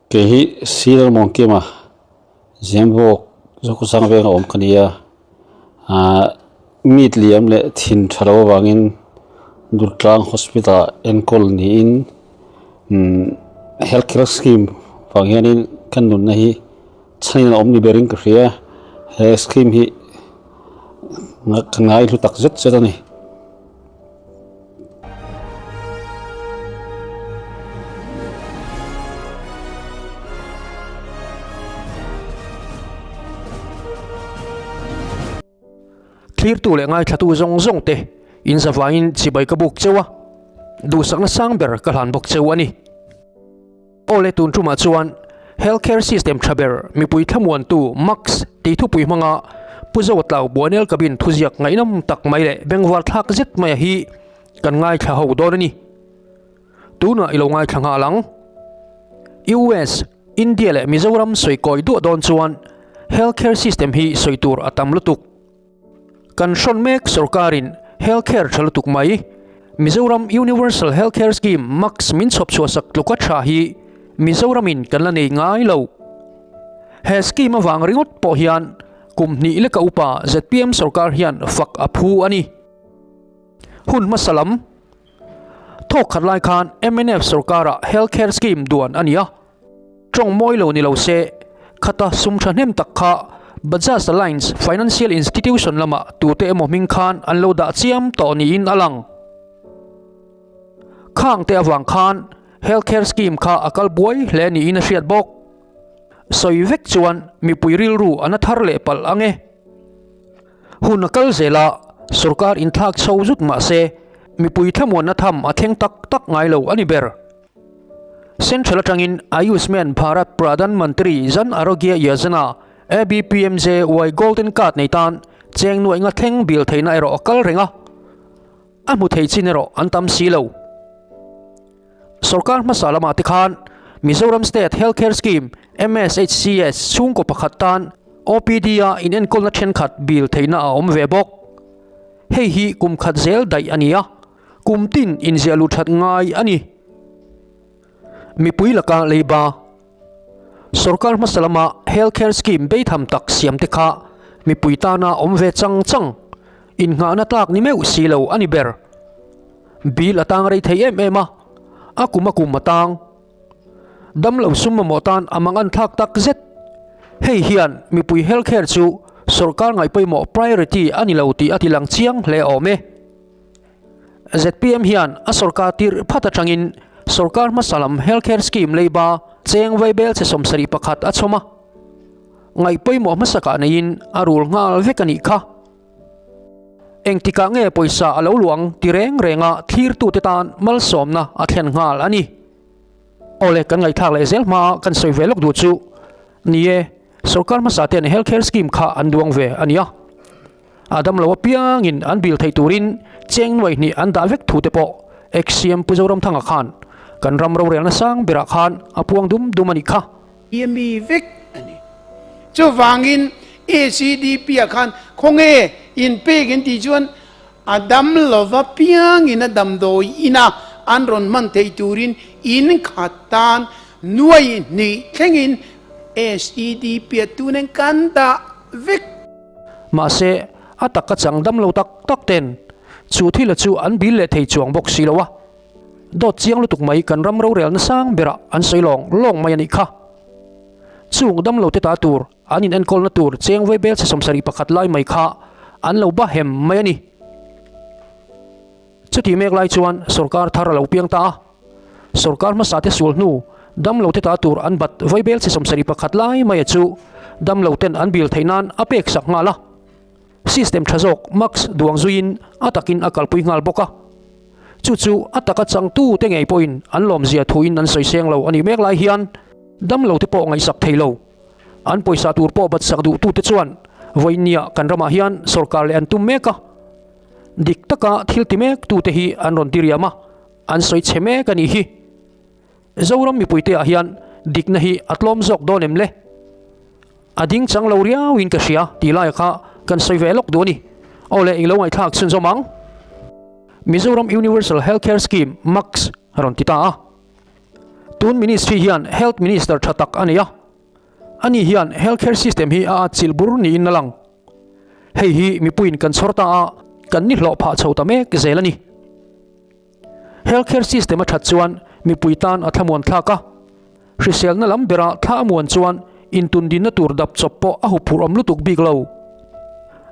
Kei hi Sir Mawngkima Zembawk Zokhawsang venga awm ka ni a ahh meat liam leh thin tha lo avangin Durtlang hospital ah enkawl niin umm health care scheme vang hianin ka nunna hi chhan in a awm ni berin ka hria he scheme hi ka ngai hlu tak zet zet a ni. Thlirtu leh ngaithlatu zawng zawng te in zavaiin chibai ka buk cheu a, duhsakna sang ber ka hlan bawk cheu a ni. Aw le tun tumah chuan Healthcare system tha ber mipui thlamuantu Max tih thupui hmanga Pu Zawtlau Buanel Cabin thuziak ngaihnawm tak mai leh bengvar thlak zet maia hi kan ngaithla ho dawn a ni. Tunah i lo ngaithla nghal ang. US, India leh Mizoram sawi kawi duah dawn chuan Healthcare system hi sawi tur a tam lutuk. Kan hrawn mek sorkarin healthcare tha lutuk mai, Mizoram Universal Healthcare Scheme max min chhawp chhuahsak tluka tha hi Mizoramin kan la nei ngai lo. He scheme avang ringawt pawh hian kum hnih leka upa zpm sorkar hian fak a phu a ni. Hun hmasa lam thawk khat lai khan mnf sorkarah healthcare scheme duan a ni a. Tawng mawi lo ni lo se, khata sum thahnem tak kha Bajaj Alliance Financial Institution lamah tute emaw hming khan an lo dah chiam tawh niin a lang. Khang te avang khan Healthcare Scheme kha a kal buai hle niin a hriat bawk. Sawi vek chuan mipui rilru a na thar leh palh ang e. Hun a kal zel a, sorkar inthlak chho zut mah se, mipui thlamuanna tham a thleng tak tak ngai lo a ni ber. Central atangin Ayushman Bharat Pradhan Mantri Jan Arogya Yojana, ABPMJY, Golden Card nei tan cheng nuaih nga thleng bil theihna erawh a kal reng a, a hmu thei chin erawh an tam si lo. Sorkar hmasa lamah te khan Mizoram State Health Care Scheme, MSHCS, chhungkaw pakhat tan OPD-a inenkawlna thenkhat bil theihna a awm ve bawk. Hei hi kum khat zel daih a ni a. Kum tin inziah luh that ngai a ni. Mipui laka leiba Sorkar hmasa lama Health Care Scheme beitham tak siam te kha mipui tana awm ve chang chang innghahna tlak ni meuh si lo a ni ber. Bill a tang rei thei em em a, a kum a kum a tang. Damlo sum mamawh tan a mangan thlak tak zet. Hei hian mipui health care chu sorkar ngaihpawimawh priority a ni lo tih a tilang chiang hle awm e. Zpm hian a sorkar tirh phat atangin sorkar hmasa lam healthcare scheme leiba cheng vaibel che 71 a chhawm a, ngaih pawimawh hmasakah neiin a rul nghal vek a nih kha. Engtikah nge pawisa a lo luang ti reng renga thlirtute tan malsawmna a thlen nghal a ni. Awle kan ngaihthlak leh zel hmaa kan sawi ve lawk duh chu ni e, sorkar hmasa ten healthcare scheme kha an duang ve a nia. A damlo apiangin an bil theih turin cheng nuaih hnih an dah vek thu te pawh ex-CM Pu Zoramthanga khan kan ram rorelna sang berah khan a puang dum dum a nih kha. I mi vek a ni. Chuvangin ACDP ah khan khawnge inpek in tih chuan a dam lova piangin a damdawi ina an rawn hman theih turin in khat tan nuaih hnih thlengin SEDP ah tunen kan dah vek. Mahse, a taka chang dam lo tak tak ten chu thila chu an bil leh thei chuang bawk si lo a. Dawt chiang lutuk mai kan ram rorelna sang berah an sawi lawng lawng mai a nih kha. Chung dam lo te ta tur, an in enkawlna tur cheng vawi bel chhe 71 lai mai kha an lo ba hem mai a ni. Chuti mek lai chuan sorkar thar a lo piang ta a. Sorkar hmasa te sual hnu damlo te ta tur an bat vaibel chi 71 lai mai a chu damlo ten an bil theih nan a pek sak nghal a. System tha zawk max duang zuiin a takin a kalpui nghal bawk a. Chu chu a taka changtu te ngei pawhin an lawmzia thuin an sawi seng lo a nih mek lai hian damlo te pawh ngaihsak thei lo. An pawisa tur pawh bat sak duhtu te chuan vawiinnia kan ramah hian sorkar leh an tum mek a. Dik taka thil ti mek tute hi an rawn diriam a, an sawi chhe mek a nih hi. Zoram mipuite ah hian dikna hi a tlawm zawk dawn em le? A ding chang lo riau in ka hria tih laia kha kan sawi ve lawk duh a ni. Aw le, englo ngaihthlak chhunzawm ang. Mizoram Universal Healthcare Scheme, MACS, a rawn ti ta a. Tun Ministry hian Health Minister tha tak a nei a, ani hian Health Care System hi a atchilh bur niin a lang. Hei hi mipuiin kan chhawr ta a, kan ni hlawh phah chho ta mek zel a ni. Health Care System a that chuan mipui tan a thlamuan thlak a, hriselna lam bera thla a muan chuan intundinna tur dap chawp pawh a huphurh awm lutuk bik lo.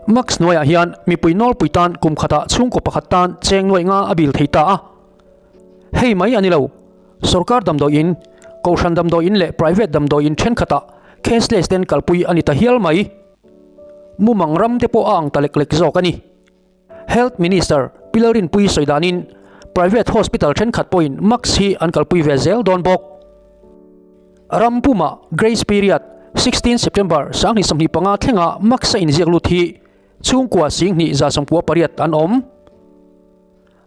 Max hnuaiah hian mipui nawlpui tan kum khatah chhungkaw pakhat tan cheng nuaih nga a bil thei ta a. Hei mai a ni lo, sorkar damdawiin, kohhran damdawiin leh private damdawiin thenkhatah cashless ten kalpui a ni ta hial mai. Mumang ram te pawh a ang ta lek lek zawk a ni. Health Minister Pi Lalrinpuii sawi danin private hospital thenkhat pawhin mask hi an kalpui ve zel dawn bawk. Ram puma grace period 16 September 2025 thlenga mask a inziak lut hi chhungkua singhnih 98 an awm.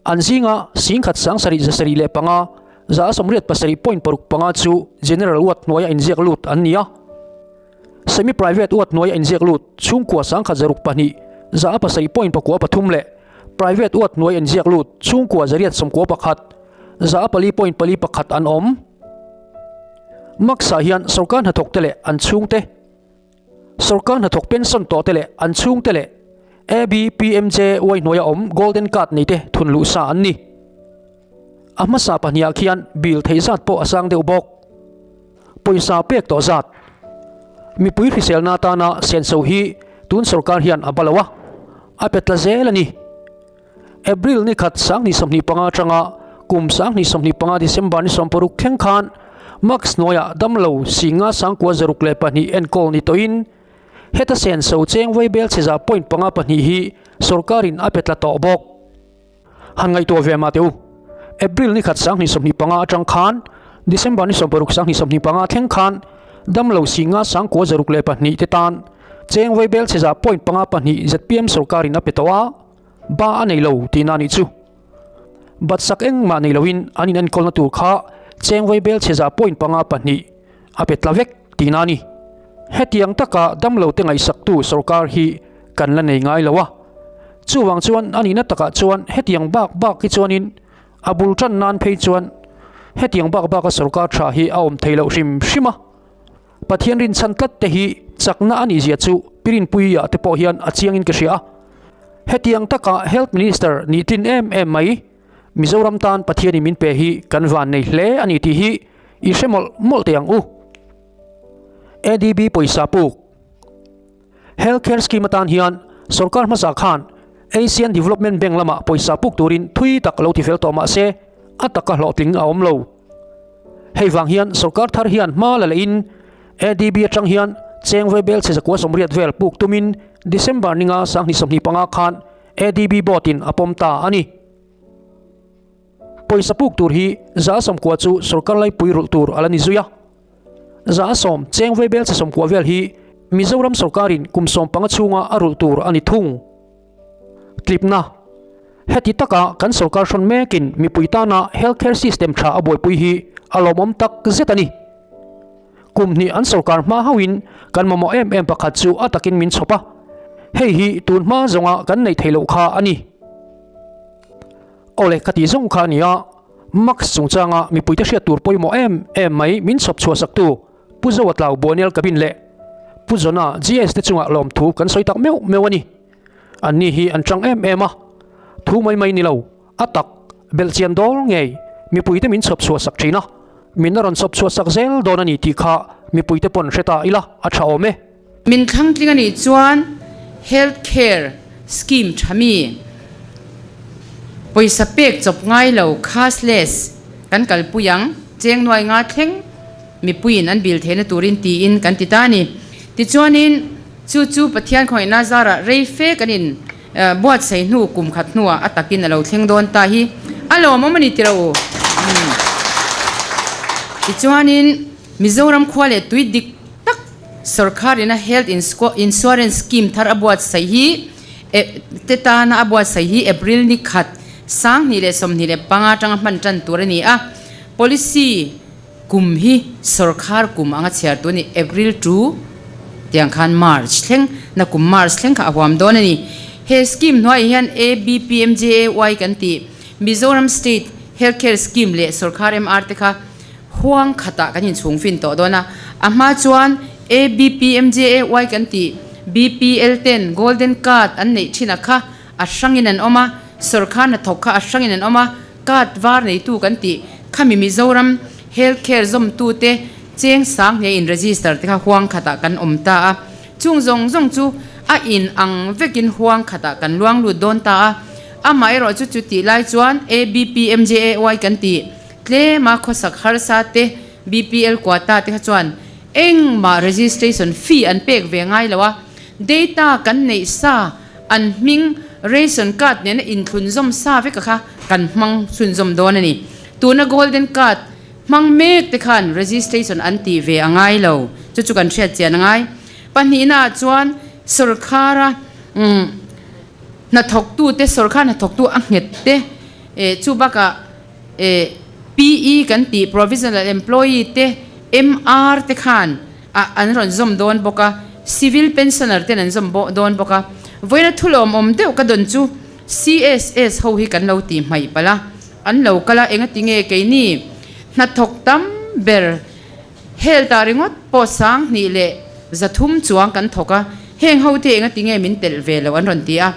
An zinga singkhat sangsarih zasarih leh panga 87 point paruk panga chu general ward hnuaia inziak lut an ni a. Semi private ward hnuaia inziak lut chhungkua sangkhat zaruk pahnih 7 point pakua pathum leh private ward hnuaia inziak lut chhungkua zariat sawmkua pakhat 4 point pali pakhat an awm. Max-ah hian sorkar hnathawkte leh an chhungte. Sorkar hnathawk pension tawh te leh an chhungte leh ABPMJ uai hnuaia awm Golden Card nei te thun luh sa an ni. A hmasa pahniha khian bill theih zat pawh a sang deuh bawk. Pawisa pek tawh zat. Mipui hriselna atana senso hi tun sorkar hian a ba lo a, a pe tla zel a ni. April ni khat 2025 atanga kum 2025 December ni 60 thleng khan Max hnuaiah damlo singa sangkua zaruk leh pahnih enkawl ni tawhin heta senso cheng vaibel chhe za point panga pahnih hi sorkarin a pe tla tawh bawk. Han ngaihtuah ve mah teh u. April ni khat 2025 atang khan December ni 60 2025 thleng khan damlo singa sangkua zaruk leh pahnih te tan cheng vaibel chhe za point panga pahnih zpm sorkarin a pe tawh a. Ba a nei lo tihna anih chu. Batsak engmah nei loin an inenkawlna tur kha chengvei bel chhe zah point panga pahnih a pe tla vek tihna a ni. Hetiang taka damlo te ngaihsaktu sorkar hi kan la nei ngai lo a. Chuvang chuan a nihna takah chuan hetiang bak bak hi chuanin a bul tan nan phei chuan hetiang bak baka sorkar tha hi a awm thei loh hrim hrim a. Pathian rinchhan tlat te hi chakna a nihzia chu Pirinpuia te pawh hian a chiangin ka hria a. Hetiang taka Health Minister nih tlin em em mai Mizoram tan Pathianin min pe hi kan van nei hle a ni tih hi i hre mawlh mawlh teh ang u. ADB pawisa puk Health Care Scheme atan hian sorkar hmasa khan Asian Development Bank lamah pawisa puk turin thui tak lo tifel tawh mah se a taka hlawhtling a awm lo. Hei vang hian sorkar thar hian hma la lehin ADB atang hian cheng vaibel chhe zakua sawmriat vel puk tumin December ninga 2025 khan ADB board in a pawm ta a ni. Pawisa puk tur hi 190 chu sorkar laipui rulh tur a la ni zui a. 110 cheng vaibel chhe 90 vel hi Mizoram sorkarin kum 15 chhunga a rulh tur a ni thung. Tlipna, Heti taka kan sorkar hrawn mekin mipui tana health care system tha a buaipui hi a lawmawm tak zet a ni. Kum hnih an sorkar hma hauhin kan mamawh em em pakhat chu a takin min chhawp a, hei hi tun hma zawnga kan neih theih loh kha a ni. Awle ka tih zawng kha a ni a, Max chungchanga mipuite hriat tur pawimawh em em mai min chhawp chhuah saktu Pu Zoa Tlau Buanel Cabin leh Pu Zona GS te chungah lawmthu kan sawi tak meuh meuh a ni. An ni hi an chang em em a, thu mai mai ni lo, a tak, belhchian dawl ngei mipuite min chhawp chhuah sak thin a, min a rawn chhawp chhuah sak zel dawn a ni tih kha mipuite pawn hre ta ila a tha awm e. Min thlangtling a nih chuan Health Care Scheme tha mi pawisa pek chawp ngai lo, cashless, kan kalpui ang, cheng nuai nga thleng mipuiin an bil theihna turin tiin kan ti ta a ni. Tichuanin. Chu chu Pathian khawngaihna zarah rei fe kan in buatsaih hnu kum khat hnuah a takin a lo thleng dawn ta hi a lawmawm a ni tiro u. Tichuanin Mizoram khua leh tui dik tak sorkharina Health Insurance Scheme thar a buatsaih hi te tana a buatsaih hi April ni khat 2025 atanga hman tan tur a ni a. Policy Kum hi sorkar kum anga chhiar tu a ni, April to tiang khan March thleng na kum March thleng kha a huam dawn a ni. He scheme hnuaiah hian ABPMJAY kan tih Mizoram State Health Care Scheme leh sorkar MR te kha. Huang khatah kan inchhung fin tawh dawn a, a hma chuan ABPMJAY kan tih BPL ten Golden Card an neih thin a kha a hrangin an awm a, sawrkhar hnathawk kha a hrangin an awm a, card var neitu kan tih khami Mizoram Health Care zawmtute cheng sang hne in register te kha huang khatah kan awm ta a, chung zawng zawng chu a in ang vekin huang khatah kan luang lut dawn ta a, amaherawh chu chutih lai chuan ABPMJAY kan tih Tlema khawsak harsa te, BPL quota te kha chuan engmah registration fee an pek ve ngai lo a, data kan neih sa, an hming ration card nena inthlunzawm sa veka kha kan hmang chhunzawm dawn a ni. Tuna golden card hmang mek te khan registration an tih ve a ngai lo, chu chu kan hriat chian a ngai. Pahnihna ah chuan sawrkhara hnathawktute, sawrkhar hnathawktu a nghet te, chu bakah, Eh, PE kan tih Provisional Employee te, MR te khan ah an rawn zawm dawn bawk a, Civil Pensioner ten an zawm bawh dawn bawk a. Vawiina thu lawmawm deuh ka dawn chu CSS ho hi kan lo tih hmaih palh a, an lo kal a, engati nge keini hnathawk tam ber Health ah ringawt pawh 2000 leh 300 chuang kan thawk a, heng ho te engati nge min telh ve loh an rawn ti a.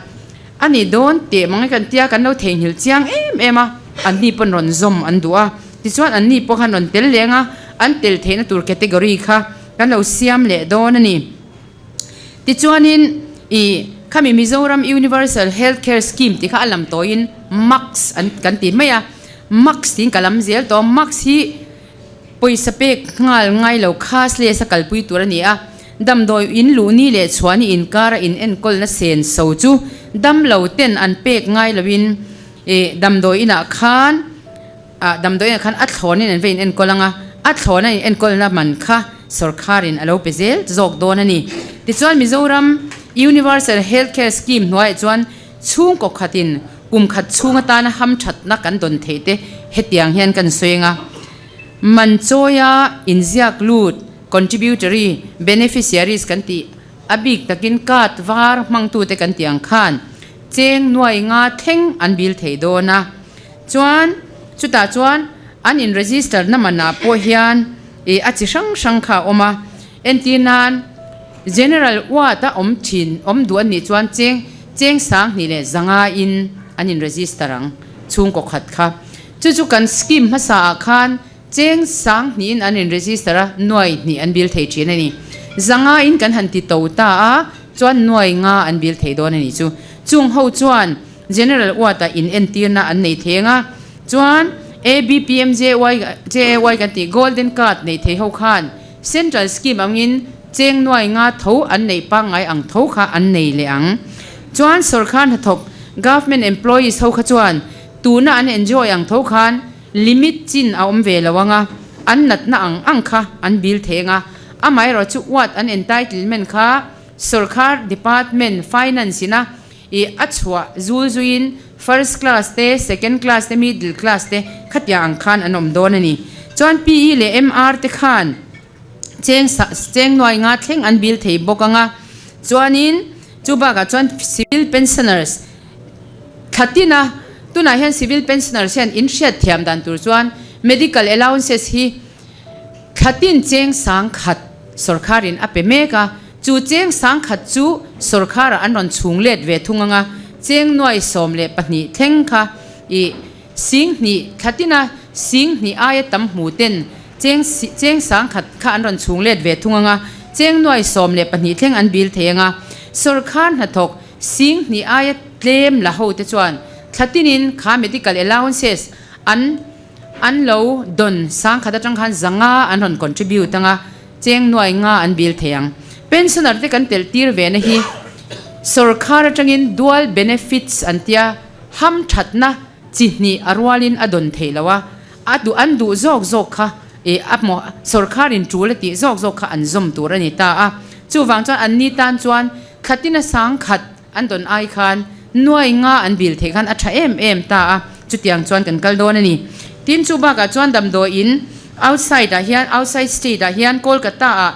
A ni dawn teh mang e kan tia kan lo theihnghilh chiang em em a, anni pawn rawn zawm an duh a, tichuan anni pawh khan rawn tel leng a, an tel theihna tur category kha kan lo siam leh dawn a ni. Tichuanin i khami Mizoram Universal Health Care Scheme tih kha a lam tawiin MACS an kan ti mai a, MACS tiin ka lam zel tawh a, MACS hi Pawisa pek nghal ngai lo cashless a kalpui tur a ni a, damdawi in luh ni leh chhuah ni inkara in enkawlna sen so chu damlo ten an pek ngai loin ih damdawi inah khan ah damdawi inah khan a thlawnin an va in enkawl ang a, a thlawna in enkawlna man kha sawrkharin a lo pe zel zawk dawn a ni. Tichuan Mizoram Universal Health Care Scheme hnuaiah chuan chhungkaw khatin kum khat chhung atana hamthatna kan dawn theih te hetiang hian kan sawi ang a. Man chawia inziak lut, contributory beneficiaries kan tih a bik takin card var hmangtute kan tih ang khan cheng nuai nga thleng an bil thei dawn a. Chuan chutah chuan an in register na manah pawh hian ih a chi hrang hrang kha a awm a. Entir nan General ward a awm thin awm duh a nih chuan cheng cheng 2000 leh 500 in an in register ang chhungkaw khat kha. Chu chu kan scheme hmasa ah khan cheng 2000 in an in register a, 2,000 an bil thei thin a ni. 500 in kan han ti to ta a, chuan 5,000 an bil thei dawn a ni chu. Chung ho chuan General ward ah in entirna an nei thei ang a, chuan ABPMJY JAY kan tih Golden Card nei thei ho khan Central scheme angin cheng 5,000 tho an neih pangngai ang tho kha an nei leh ang. Chuan sawrkar hnathawk Government employees ho kha chuan Tuna an enjoy ang tho khan limit chin a awm ve lo ang a, an natna ang ang kha an bil thei ang a, amaherawh chu what an entitlement kha sawrkhar department finance ina i a chhuah zul zuiin first class te, second class te, middle class te khatiang ang khan an awm dawn a ni. Chuan PE leh MR te khan cheng sa cheng 5,000 thleng an bil thei bawk ang a, chuanin chu bakah chuan civil pensioners Thla tin a, tunah hian civil pensioners hian in hriat thiam dan tur chuan medical allowances hi thla tin cheng 10,000 sawrkharin a pe mek a, chu cheng 10,000 chu sawrkharah an rawn chhung let ve thung ang a, cheng 12,000 thleng kha ih 20,000 thla tina 20,000 aia tam hmu ten cheng cheng 10,000 kha an rawn chhung let ve thung ang a, cheng 12,000 thleng an bil thei ang a, sawrkhar hnathawk 20,000 aia tlem la ho te chuan thla tinin kha medical allowances an an lo dawn 10,000 atang khan 500 an rawn contribute anga cheng 5,000 an bil thei ang. Pensioner te kan telh tir ve na hi sawrkhar atangin dual benefits an tia ham thatna chi hnih a rualin a dawn theih lo a, a duh an duh zawk zawk kha ih a hmuh sawrkharin tul a tih zawk zawk kha an zawm tur a ni ta a. Chuvang chuan an ni tan chuan Thlatina 10,000 an dawn ai khan 5,000 an bil theih khan a tha em em ta a, chutiang chuan kan kal dawn a ni. Tin, chu bakah chuan damdawiin outside ah hian, outside state ah hian Kolkata ah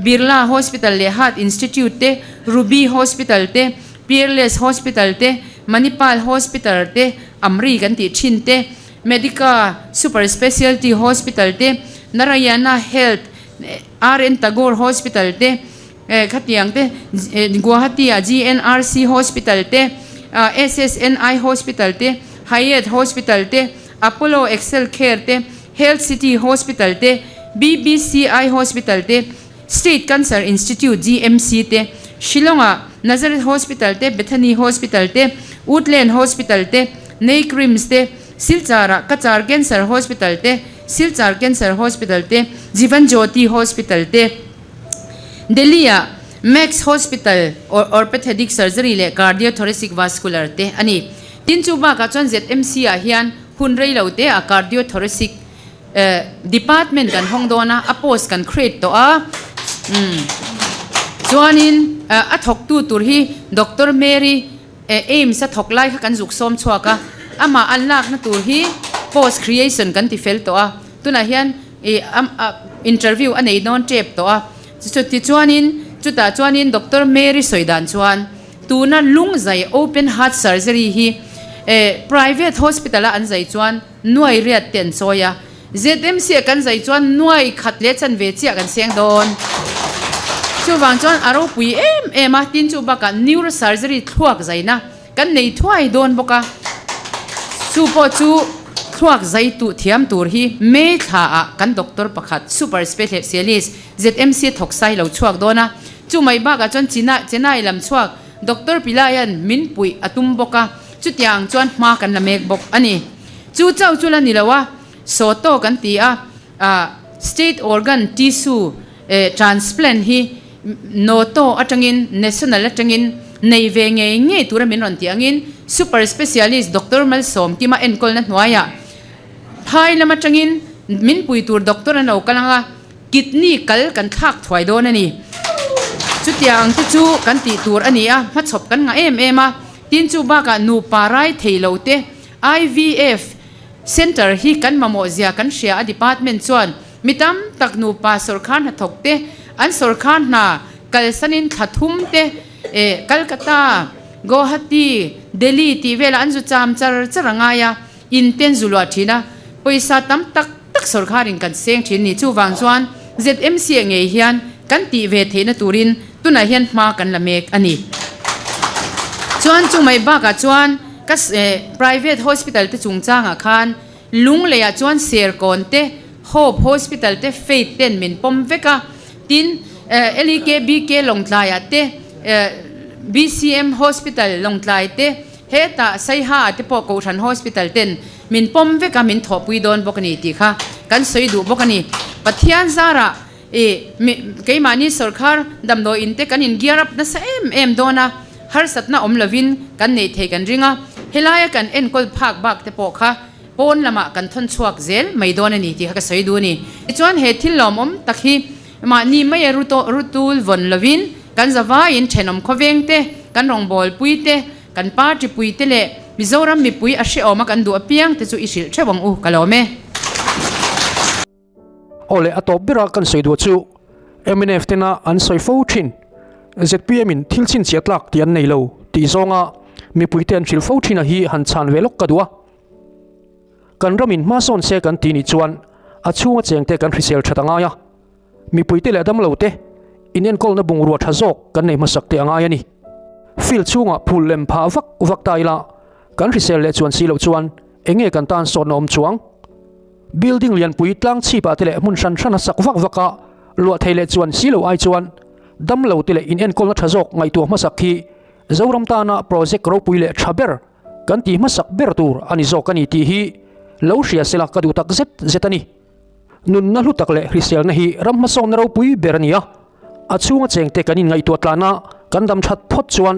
Birla Hospital leh Heart Institute te, Ruby Hospital te, Peerless Hospital te, Manipal Hospital te, Amri kan tih thin te. Medica Super Specialty Hospital te, Narayana Health, RN Tagore Hospital te, khatiang te, Guwahati ah GNRC Hospital te, SSNI Hospital te, Hayat Hospital te, Apollo Excel Care te, Health City Hospital te, BBCI Hospital te, State Cancer Institute, GMC, te, Shillong-ah Nazareth Hospital te, Bethany Hospital te, Woodland Hospital te, Neikrims te, Silchar-ah Cachar Cancer Hospital te, Silchar Cancer Hospital te, Jeevan Jyoti Hospital te, Delhi-ah Max Hospital, Orpethedic Surgery leh Cardiothoracic Vascular te a ni. Tin chu bakah chuan ZMC-ah hian hun rei lo te-ah Cardiothoracic Department kan hawng dawn a, a post kan create tawh a, umm chuanin a thawktu tur hi Doctor Mary AIIMS a thawk lai kha kan zuk sawm chhuak a, amah an lakna tur hi post creation kan ti fel tawh a, tunah hian ih interview a nei dawn tep tawh a, tichuanin chutah chuanin Doctor Mary sawi dan chuan tuna lung zai open heart surgery hi private hospital a an zai chuan Nuai riat te an chawi a, ZMC a kan zai chuan nuai khat leh chan ve chiah kan seng dawn. Chuvang chuan a ropui em em a, tin chu bakah neurosurgery thluak zaina kan nei thuai dawn bawk a, chu pawh chu thluak zai tuh thiam tur hi May thla ah kan doctor pakhat super specialist ZMC thawk sai lo chhuak dawn a, chu mai bakah chuan Chennai lam chhuak Doctor Pillai-a'n min puih a tum bawk a, chutiang chuan hma kan la mek bawk a ni. Chu chauh chu la ni lo a, Soto kan ti a, State Organ Tissue Transplant hi Noto atangin, National atangin nei ve ngei ngei tura min rawn tih angin Super Specialist Doctor Malsawmkima enkawlna hnuaiah phai lam atangin min pui tur doctor an lo kal ang a, Kidney kal kan thlak thuai dawn a ni. Chutiang te chu kan tih tur a ni a, hmachhawp kan ngah em em a. Tin chu bakah nupa rai thei lo te IVF Centre hi kan mamawh zia kan hria a department chuan mi tam tak nupa sawrkhar hnathawk te an sawrkhar hna kalsanin thla thum te eh Calcutta, Guwahati, Delhi tih velah an zu cham char char a ngai a. In ten zu luah thin a, pawisa tam tak tak sawrkharin kan seng thin ni. Chuvang chuan ZMC ah ngei hian kan tih ve theihna turin tunah hian hma kan la mek a ni. Chuan chu mai bakah chuan ka private hospital te chungchangah khan Lungleiah chuan Serkawn te, Hope Hospital te, Faith ten min pawm vek a. Tin, LEKBK Lawngtlaiah te, BCM Hospital Lawngtlai te, Hetah Saiha ah te pawh Kohhran Hospital ten min pawm vek a, min thawhpui dawn bawk a ni tih kha kan sawi duh bawk a ni. Pathian zarah ih keimahni sawrkhar damdawi in te kan in gear up nasa em em dawn a, harsatna awm lovin kan neih thei kan ring a, helaia kan enkawl phak bak te pawh kha pawn lamah kan thawn chhuak zel mai dawn a ni tih kha ka sawi duh a ni. Tichuan he thil lawmawm tak hi Mahni maia rutul vawn lovin kan zavaiin thenawm khawveng te, kan rawngbawlpui te, kan party pui te leh Mizoram mipui a hrehawm a kan duh apiang te chu i hrilh theuh ang u, ka lawm e. Aw le, a tawp bera kan sawi duh chu mnf tena an sawi fo thin, zpm in thil chhinchhiah tlak tih an nei lo tih zawnga mipuite an hrilh fo thin a hi han chhan ve lawk ka duh a. Kan ramin hmasawn se kan ti nih chuan a chhunga chengte kan hrisel that a ngai a, mipuite leh damlote inenkawlna bungrua tha zawk kan nei hmasak te a ngai a ni. Field chhungah phul lem phah vak vak ta ila kan hrisel leh chuan si loh chuan eng nge kan tan sawtna awm chuang? Building lianpui tlang chhipah te leh hmun hran hrana sak vak vaka luah thei leh chuan si loh ai chuan damlote leh inenkawlna tha zawk ngaihtuah hmasak hi Zoram tana project ropui leh tha ber Kan tih hmasak ber tur a ni zawk a ni tih hi lo hria sela ka duh tak zet zet a ni. Nunna hlu tak leh hriselna hi ram hmasawnna ropui ber a ni a, a chhunga chengte kan inngaihtuah tlana kan dam that phawt chuan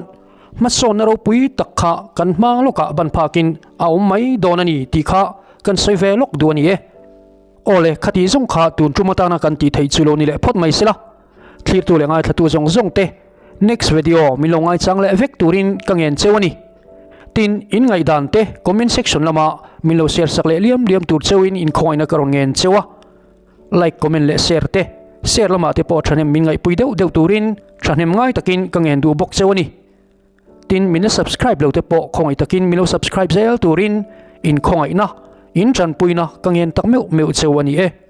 hmasawnna ropui tak kha kan hma lawkah ban phakin a awm mai dawn a ni tih kha kan sawi ve lawk duh a ni e. Aw le, khati zawng kha tun tum atana kan tih theih chu lo ni leh phawt mai sela. Thlirtu leh ngaithlatu zawng zawng te next video min lo ngaichang leh vek turin ka ngen cheu a ni. Tin, in ngaihdan te comment section lama min lo share sak leh liam liam tur cheuin in khawngaihna ka rawn ngen cheu a. Like, comment leh share te, share lamah te pawh thahnem min ngaihpui deuh deuh turin thahnem ngai takin ka ngen duh bawk cheu a ni. Tin, min la subscribe lo te pawh khawngaih takin min lo subscribe zel turin in khawngaihna. In tanpuina ka ngen tak meuh meuh cheu a ni e.